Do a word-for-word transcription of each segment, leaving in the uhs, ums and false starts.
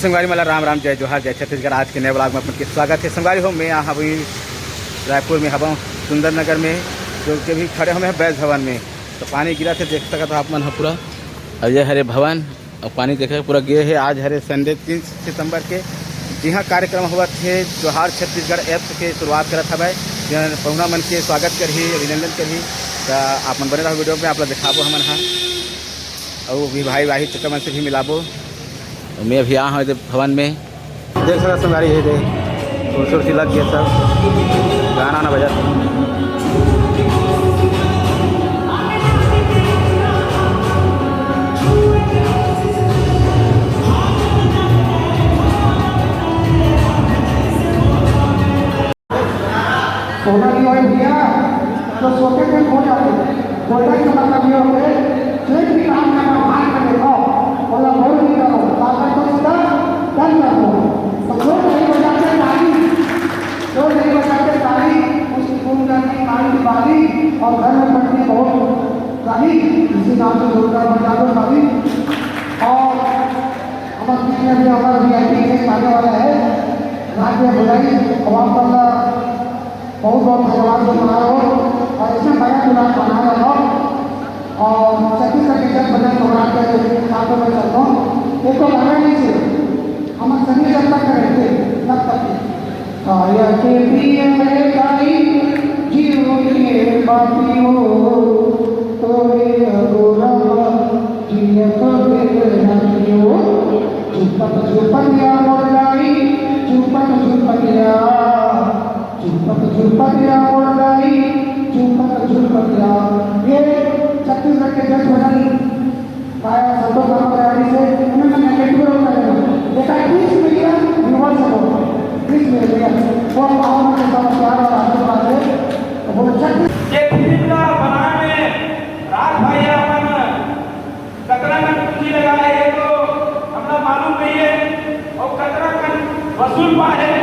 संगवारी मला राम राम, जय जोहार, जय छत्तीसगढ़। आज के नए vlog में अपन के स्वागत है। संगवारी हो, मैं यहाँ अभी रायपुर में हवा, सुंदर नगर में, जो कि अभी खड़े हवे बैज भवन में। तो पानी गिरत हे, देख सकत हो आप मन ह पूरा। और ये हरे भवन, और पानी देखे पूरा गे हे। आज हरे Sunday, तीन सितंबर के, जिहाँ कार्यक्रम होवत हे जोहार छत्तीसगढ़ apps के शुरुआत करत हवय, जेन पहुना मन के स्वागत करही, अभिनंदन करही। त आप मन बने रहो video में, आप ला दिखाबो हमन हा। अउ भी भाई वाही चचा मन से भी मिलाबो। मैं अभी आ हूँ भवन में। देख सकत संगवारी, ये दे कुर्सी उर्सी लग गया सब, गाना ना बजत। सोना की भाई भैया, तो सोते में खो जाते। गोल्डन का मतलब ये होते, जो एक भी काम करना, भाग में देखो, बोला, बोल भी करो, ताकत तो सीधा, डन कर दो। तो जो नहीं बजाते ताली, जो नहीं बजाते ताली, उसकी गुम करनी माई की बाली, और घर में पड़ती बहुत गाली। इसी नाम से दुर्गा बजा दो ताली। और हमारे बीच में भी हमारा VIP गेस्ट आने वाला है, राज्य बुलाई, और आप बहुत बहुत धन्यवाद जो बना रहे हो और इतना बड़ा प्रोग्राम बना रहे हो। और छत्तीसगढ़ के जब बजट प्रोग्राम के साथ में चलता हूँ, एक तो गाना नहीं चाहिए, हम सभी जब तक रहते तब तक। काया के प्रिय महतारी, जीव के बातियो, तोरे अगोरा जियत दिन रातियो। झुपत झुपत या मोर दाई, झुपत झुपत या। झुपत झुपत या मोर दाई, झुपत झुपत या। ये छत्तीसगढ़ के जज भजन गाया संतोष नामक रानी से, उन्होंने negative हो जाएगा। लेकिन बीस million viewers हो, बीस million। वो पावन के साथ प्यार और आशीर्वाद है। तो बोलो छत्तीस ये फिल्म ला बनाए में राज भाई अपन कतरा कन पूंजी लगाए हे तो हमला मालूम नहीं है, और कतरा कन वसूल पाए हे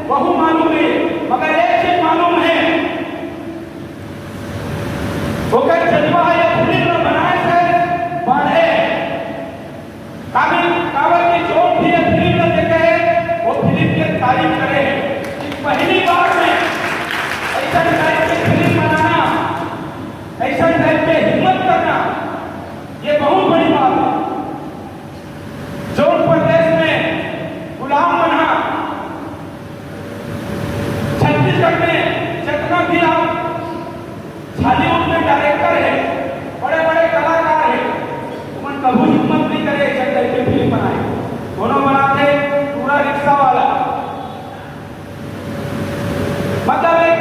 वहू मालूम नहीं है, मगर एक चीज मालूम है, ओकर जज्बा ये फिल्म बनाए से बढ़े। काबर, काबर कि जो भी ये फिल्म देखे हे, वो फिल्म के तारीफ करे हे। कि पहली बार में ऐसा type के फिल्म बनाना, ऐसा type के हिम्मत करना, ये बहुत बड़ी बात है। जो प्रदेश में गुलाम बना, छत्तीसगढ़ में जितना भी आप Hollywood में director है, बड़े-बड़े कलाकार हैं, उमन कभू हिम्मत नहीं करे ऐसा type के फिल्म बनाए। दोनों बनाते पूरा रिक्शा वाला। मतलब एक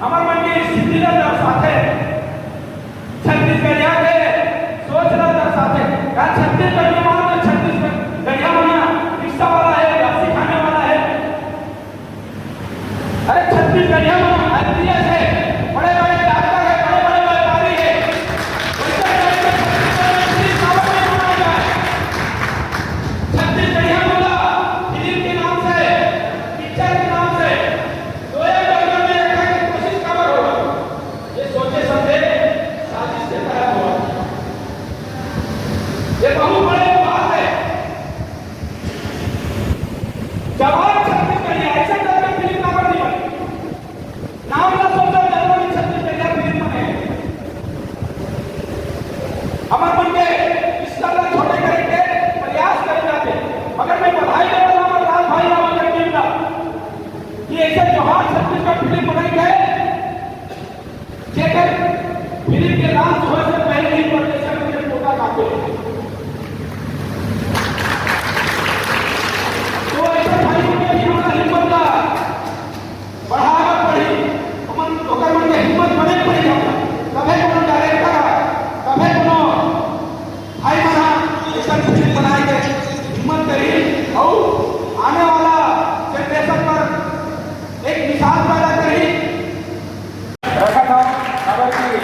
हमर मन के स्थिति ला दर्शाथे, छत्तीसगढ़िया के सोच ला दर्शाथे। का छत्तीसगढ़िया मन तो छत्तीसगढ़िया मन रिक्शा वाला है, लस्सी खाने वाला है? अरे छत्तीसगढ़िया मन IPS है, बड़े-बड़े डॉक्टर है, बड़े-बड़े व्यापारी है। वैसे type के छत्तीसगढ़ में फिल्म काबर नहीं बनाई जाए? छत्तीसगढ़िया मन ला फिल्म के नाम से, पिक्चर के नाम से दो एक दर्जन में रखने की कोशिश काबर हो रहा? ये सोचे समझे साजिश के तहत हो रहा। ये बहुत बड़े बात है। जवान छत्तीसगढ़िया ऐसे करके फिल्म काबर नहीं बनी? नाम ना सोचो, जरूरी छत्तीसगढ़िया फिल्म बने। हमर मन के स्तर ला छोटे करे के प्रयास करे जाते। मगर मैं बधाई देवत हूँ हमर राज भाई रावत के टीम ला कि ऐसे जोहार छत्तीसगढ़ फिल्म बनाई गए, जेकर फिल्म के launch होए से पहले ही प्रदर्शन में कोटा काटे। तो ऐसे भाई के भी हमारा हिम्मत ला बढ़ाना पड़ी, ओमन, ओकर मन के हिम्मत बने पड़ी हमरा। तभे कोनो director, तभे कोनो भाई मन ह अइसन फिल्म बनाए के हिम्मत करही अउ आने वाला generation बर एक मिसाल पैदा करही। रखत हव, काबर कि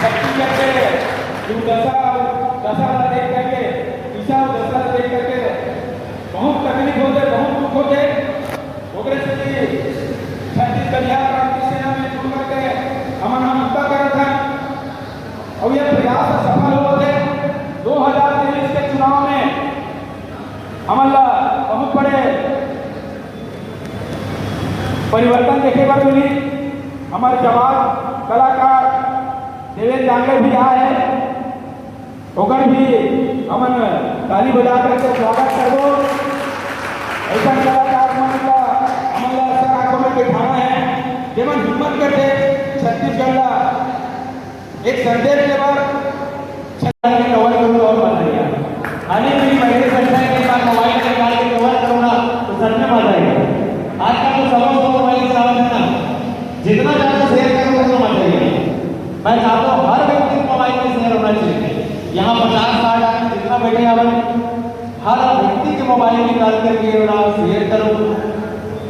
छत्तीसगढ़ के दुर्दशा अउ दशा ला देख करके, दिशा अउ दशा ला देख करके बहुत तकलीफ होथे, बहुत दुख होथे। ओकरे सेती छत्तीसगढ़िया क्रांति सेना में जुड़ करके हमन ह मुद्दा करत हन। अउ ये प्रयास सफल होवत हे। दो हजार तेईस के चुनाव में हमन ला परिवर्तन देखे बर मिली। हमर जवान कलाकार देवेंद्र डांगरे भी आए हैं, ओकर भी हमन ताली बजा करके स्वागत करबो। ऐसा कलाकार मन का हमन ला सर आंखों में बैठाना है, जेमन हिम्मत करते छत्तीसगढ़ ला एक संदेश के बाद छत्तीसगढ़ में कवर करूँ और मजा आएगा। आने वाली पहली संख्या के बाद मोबाइल निकाल के कवर करूँ ना, तो सच में मजा आएगा। आजकल तो सबको मोबाइल चलाना है ना, जितना ज़्यादा शेयर करो उतना मजा आएगा। मैं चाहता हूँ हर व्यक्ति को मोबाइल में शेयर होना चाहिए। यहाँ पचास साठ आदमी जितना बैठे हैं, हर व्यक्ति के मोबाइल निकाल करके ना शेयर करो।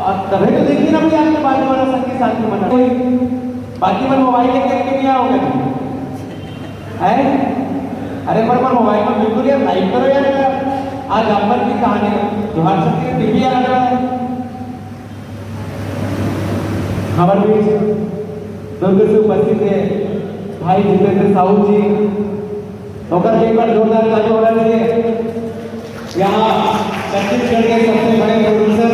और तभी तो देखिए ना, आपके बाजू वाला संगी साथी बना, बाकी मन मोबाइल लेकर के नहीं आओगे। हैं? अरे पर, पर मोबाइल में बिल्कुल यार लाइव करो यार। आज अपन की कहानी जोहार छत्तीसगढ़ टीवी आ रहा है। हमारे बीच दुर्ग से उपस्थित है भाई जितेंद्र साहू जी, ओकर के एक बार जोरदार ताली होना चाहिए। यहाँ छत्तीसगढ़ के सबसे बड़े प्रोड्यूसर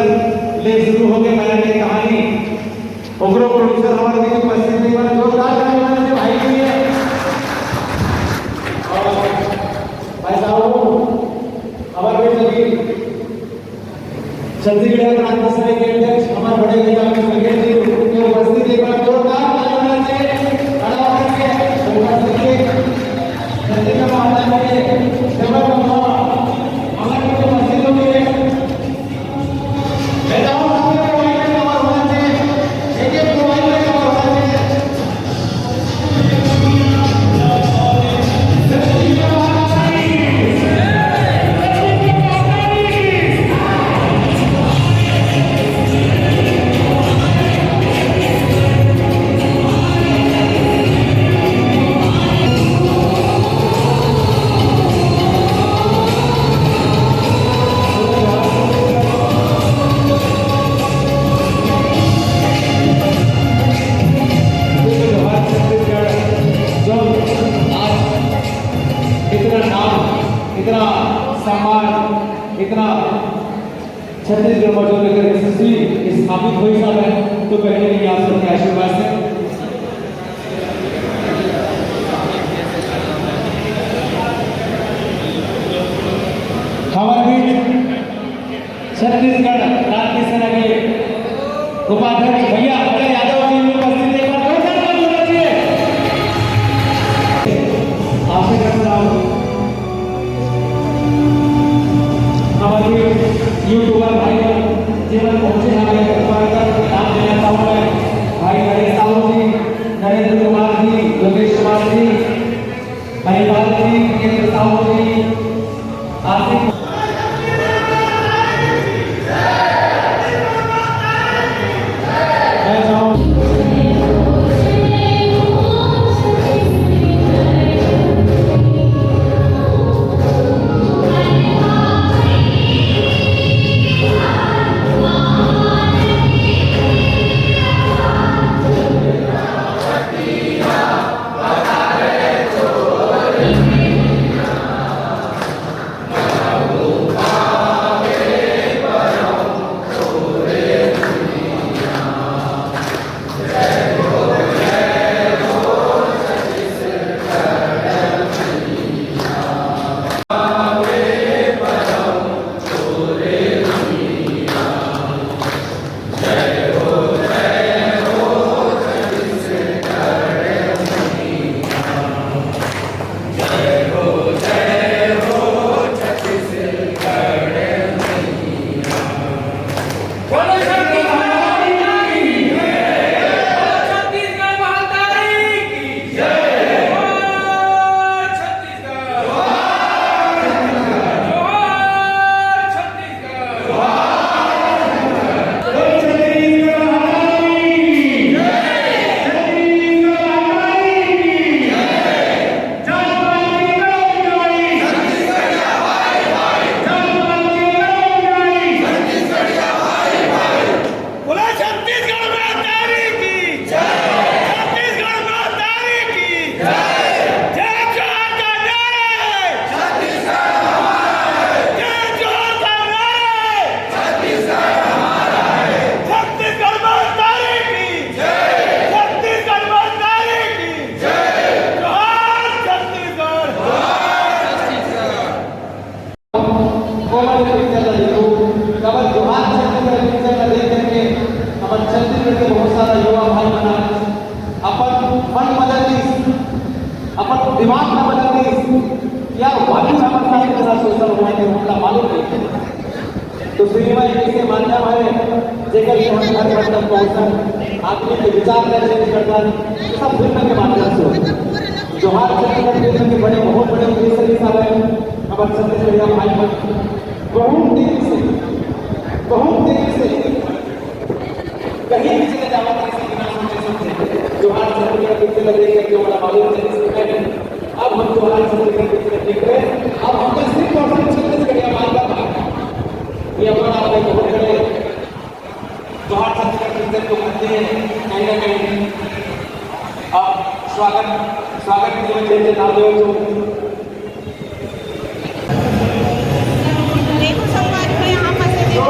ले शुरू होके बना के कहानी, ओकरो प्रोड्यूसर हमारे बीच उपस्थित है, एक बार जोरदार ताली होना चाहिए भाई के लिए। और भाई साहब, हमारे बीच अभी छत्तीसगढ़ क्रांति सभा के अध्यक्ष हमारे बड़े नेता मिस्टर गिल जी के उपस्थिति, एक बार जोरदार ताली बजाइए, खड़ा होकर के उपस्थिति के छत्तीसगढ़ महाराज के सेवा का हमारे उपस्थित होंगे। नेताओं का मोबाइल में कवर होना चाहिए, एक एक मोबाइल में कवर होना चाहिए। इतना नाम, इतना सम्मान, इतना छत्तीसगढ़ मजदूर लेकर यशस्वी स्थापित होइस हवय, तो कहीं ना कहीं आप सबके आशीर्वाद से हमारे बीच छत्तीसगढ़ क्रांति सेना के उपाध्यक्ष भैया अजय यादव जी भी उपस्थित हैं। एक बार जोरदार ताली होना चाहिए। आपसे करता हूँ। हमारे यूट्यूबर भाई बहन जीवन पहुंचे हमें ऊपर तक नाम लेना चाहूंगा। भाई नरेश साहू जी, नरेंद्र कुमार जी, योगेश कुमार जी, महिपाल जी, केंद्र साहू जी, आसिफ तो सिनेमा एक ऐसे माध्यम है, जेकर से हम घर घर तक पहुंचन, आदमी के विचार ला चेंज करन, सब फिल्म के माध्यम से होथे। जोहार छत्तीसगढ़ फिल्म के बड़े, बहुत बड़े प्रोड्यूसर साहब हैं, हमारे छत्तीसगढ़िया भाई बहन, बहुत देर से, बहुत देर से कहीं भी चले जाओ, किसी के नाम से समझे। जोहार छत्तीसगढ़ फिल्म लगे, जो हमारा मालूम है, इसलिए अब हम जोहार छत्तीसगढ़ फिल्म देख रहे हैं। अब हम तो सिर्फ और सिर्फ छत्तीसगढ़िया माल का भाग है। ये अपना आप में बहुत बड़े जोहार छत्तीसगढ़ फिल्म को करते हैं, कहीं ना कहीं। अब स्वागत, स्वागत के लिए जय जय नाम देव। देखो संगवारी हो, यहाँ फंसे थे।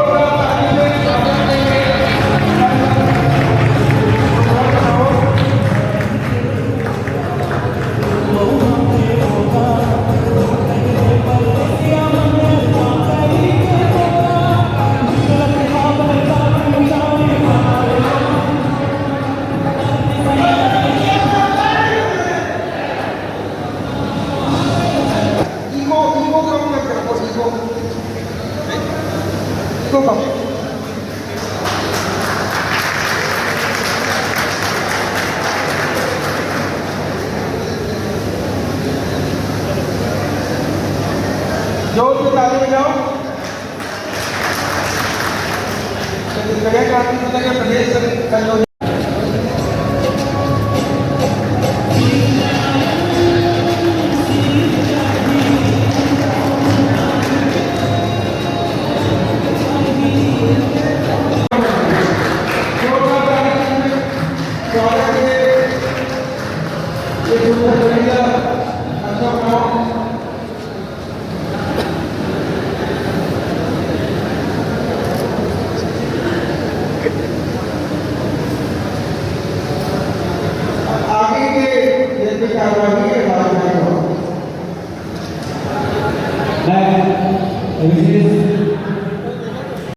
Ego, ego कम मत रखो, ego। Ego कम। जोर से ताली बजाओ। छत्तीसगढ़िया क्रांति सेना के प्रदेश संयोजक। आगे के जैसे कार्यवाही है, बात नहीं हो। मैं विशेष